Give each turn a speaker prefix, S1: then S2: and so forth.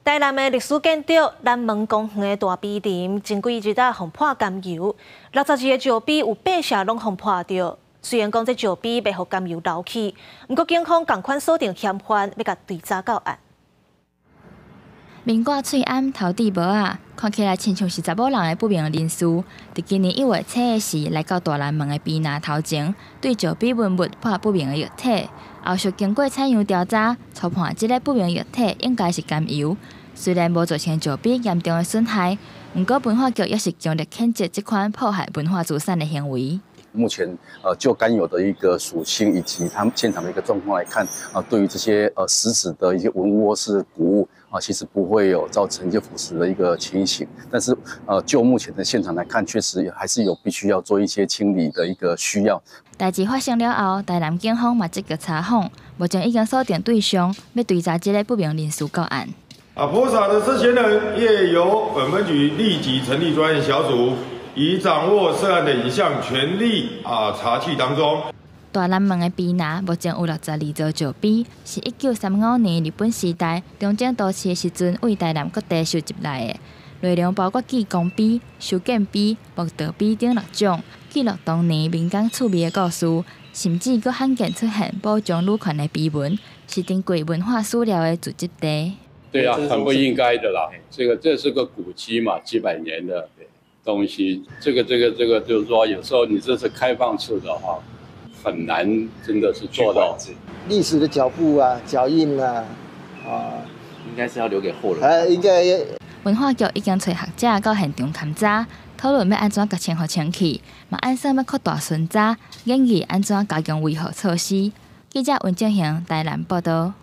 S1: 台南的歷史建築南門公園的大碑林，前幾日仔予潑甘油，62個石碑有八成攏予潑著。雖然講這石碑袂予甘油流去，毋過警方仝款鎖定嫌犯，欲共追查到案。
S2: 面掛喙罨、頭戴帽仔，看起來親像是查某人的不明人士，佇今年1月初的時，來到大南門的碑林頭前，對石碑文物潑不明的液體。後續經過採樣調查，初判這个不明液體應該是甘油。雖然無造成石碑嚴重的損害，毋過文化局也是強烈譴責這款破壞文化資產的行為。
S3: 目前，就甘油的一個屬性以及他們現場的一個狀況來看，啊，對於這些實質的一些文物或是古物，啊，其實不會有造成一些腐蝕的一個情形。但是，就目前的現場來看，確實還是有必須要做一些清理的一個需要。
S2: 代誌發生了後，台南警方嘛積極查訪，目前已經鎖定對象，欲追查這个不明人士到案。
S4: 啊，潑灑的涉嫌人也由本分局立即成立專案小組。已掌握涉案的影像，全力查緝當中。
S2: 大南門的碑林目前有62座石碑，是1935年日本時代中正都市的時陣，對台南各地收集來的。內容包括紀功碑、修建碑、木道碑等六種，記錄當年民間趣味的故事，甚至閣罕見出現保障女權的碑文，是珍貴文化史料的聚集地。
S5: 對啊，很不應該的啦。這個這是個古蹟嘛，幾百年的東西，這個就是說，有時候你這是開放式的話，很難真的是做到。
S6: 歷史的腳步啊，腳印啊，啊，
S7: 應該是要留給後人。
S6: 哎，應該。
S2: 文化局已經揣學者到現場勘查，討論欲按怎共清予清氣，嘛按算欲擴大巡查，研議按怎加強維護措施。記者溫正賢台南報導。